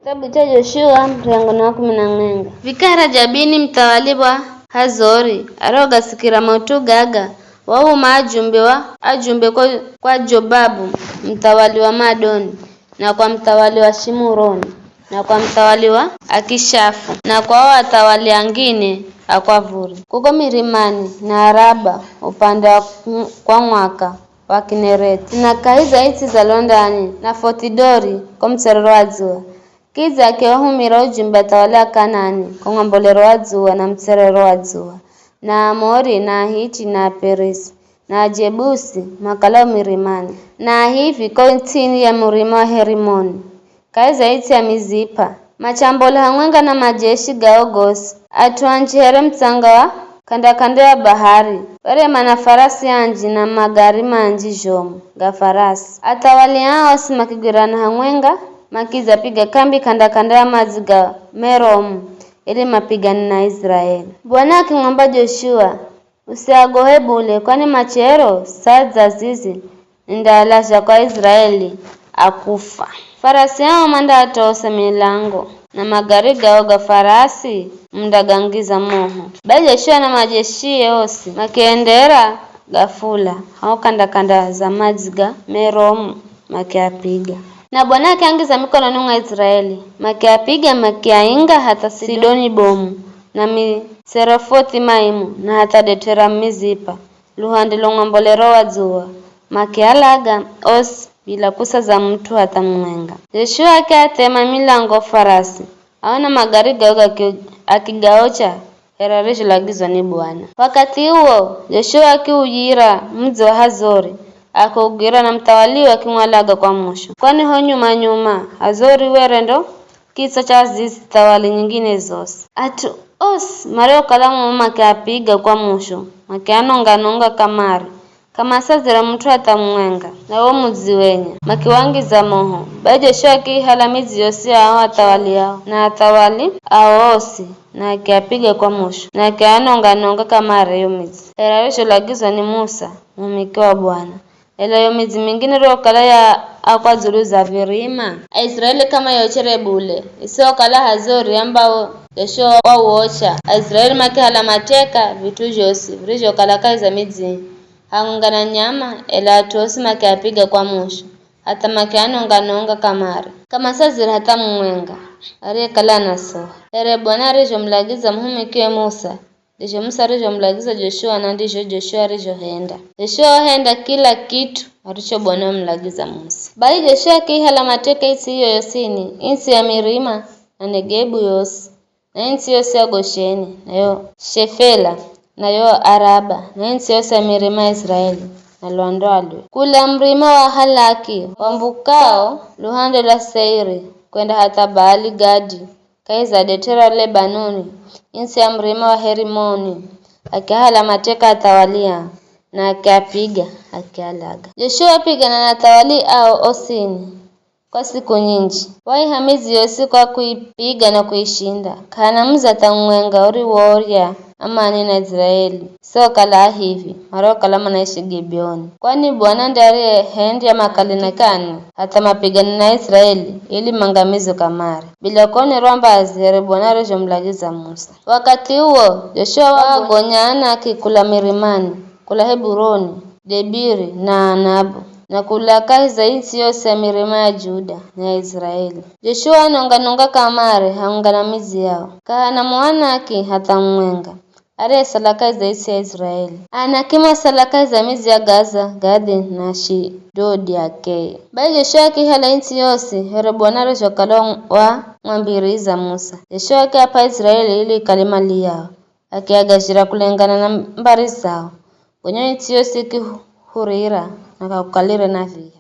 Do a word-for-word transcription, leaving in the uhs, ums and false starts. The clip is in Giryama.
Kitabu cha Joshua, mrengo ni wa kumi na mwenga. Vikara Jabini, mthawali wa Hazori, arogasikira maut'u gaga, wauma ajumbe wa ajumbe kwa, kwa Jobabu, mthawali wa Madoni, na kwa mthawali wa Shimuroni, na kwa mthawali wa Akishafu, na kwa o athawali angine a kwa vuri, kuko mirimani na Araba upande wa ku- kwa mwaka wa Kinereti, na kahi za itsi za Londani na Fothidori ko mutserero wa dzuwa. Kidza akiwahumira ujumbe athawali a Kanani ko ng'ambolero wa dzuwa na mutserero wa dzuwa, na Aamori na Ahiti na Aperisi na Ajebusi makalao mirimani, na Ahivi ko ts'ini ya murima wa Herimoni, kahi za itsi ya Mizipa. Machambola hamwenga na majeshi gao gosi, at'u anji here mutsanga wa k'anda-k'anda ya bahari, were mana farasi anji na magari manji zhomu ga farasi. Athawali aa osi makigwirana hamwenga, makidzapiga kambi k'anda-k'anda ya madzi ga Meromu, ili mapigane na Aiziraeli. Bwana akimwamba Joshua, "Usiagohe bule, kwani machero saa dza zizi nindaalaja kwa Aiziraeli a kufa. Farasi ao mandaatosa milango, na magari gao ga farasi mundagangiza moho." Bai Joshua na majeshie osi makiendera gafula ho k'anda-k'anda za madzi ga Meromu, makiapiga. Na Bwana akiangiza mikononi mwa Aiziraeli, makiapiga, makiainga hatha Sidoni Bomu, na Miserofothi-Maimu, na hatha Detera Mizipa, luhande lwa ng'ambolero wa dzuwa, makialaga osi bila kusaza mut'u hatha mumwenga. Joshua akiathema milango farasi, ao na magari gao gaki- akigaocha, here arizholagizwa ni Bwana. Wakathi uwo, Joshua akiuyira mudzi wa Hazori, akiugwira na muthawaliwe akimwalaga kwa mushu. Kwani ho nyuma-nyuma, Hazori were ndo kitsa cha zizi thawali nyingine zosi. At'u osi mariokala mumo makiapiga kwa mushu, makianonga-nonga kamare, k'amasazira mut'u hatha mumwenga, na wo mudzi wenye makiwangiza moho. Bai Joshua akiihala midzi yosi ya ao athawali ao, na athawali ao osi, na akiapiga kwa mushu, na akianonga-nonga kamare yo midzi, here arizholagizwa ni Musa, muhumiki wa Bwana. Ela yo midzi mingine iriyokala ya a kwa dzulu za virima, Aiziraeli k'amaiochere bule, isihokala Hazori ambao Joshua wauocha. Aiziraeli makihala mateka vit'u zhosi virizhokala kahi za midzini, hamwenga na nyama, ela at'u osi makiapiga kwa mushu, hatha makianonga-nonga kamare. K'amasazira hatha mumwenga ariyekala anasowa. Here Bwana arizhomulagiza muhumikiwe Musa, ndizho Musa arizhomulagiza Joshua, na ndizho Joshua arizhohenda. Joshua wahenda kila kit'u aricho Bwana wamulagiza Musa. Bai Joshua akiihala mateka its'i iyo yosini, its'i ya mirima, na Negebu yosi, na its'i yosi ya Gosheni, na yo Shefela, na yo Araba, na its'i yosi ya mirima ya Iziraeli, na lwandwalwe. Kula murima wa Halaki, wambukao luhande lwa Seiri, kwenda hatha Baali-Gadi, kahi za Detera Lebanoni, its'i ya murima wa Herimoni, akiahala mateka athawali ao, na akiapiga, akialaga. Joshua wapigana na athawali ao osini kwa siku nyinji. Waiha midzi yosi kwa kuipiga na kuishinda. K'ahana mudzi hatha mumwenga uriworya amani na Iziraeli, isihokala Ahivi, mariokala manaishi Gibeoni. Kwani Bwana ndiye ariyehendya makale na kikani, hatha mapigane na Aiziraeli, ili mangamizwe kamare, bila kuonerwa mbazi here Bwana arizhomulagiza Musa. Wakathi uwo, Joshua wagonya Aanaki kula mirimani, kula Heburoni, Debiri na Anabu, na kula kahi za its'i yosi ya mirima ya Juda na ya Iziraeli. Joshua wanonga-nonga kamare hamwenga na midzi yao. K'ahana Muanaki hatha mumwenga ariyesala kahi za its'i ya Iziraeli. Aanaki masala kahi za midzi ya Gaza, Gadhi, na Ashidodi h'akeye. Bai Joshua akiihala its'i yosi, here Bwana arizhokala wa- wamwambiriza Musa. Joshua akiap'a Iziraeli ili ikale mali yao, akiagazhira kulengana na mbari zao. Gonya its'i yosi ikihurira, na k'akukalire na viya.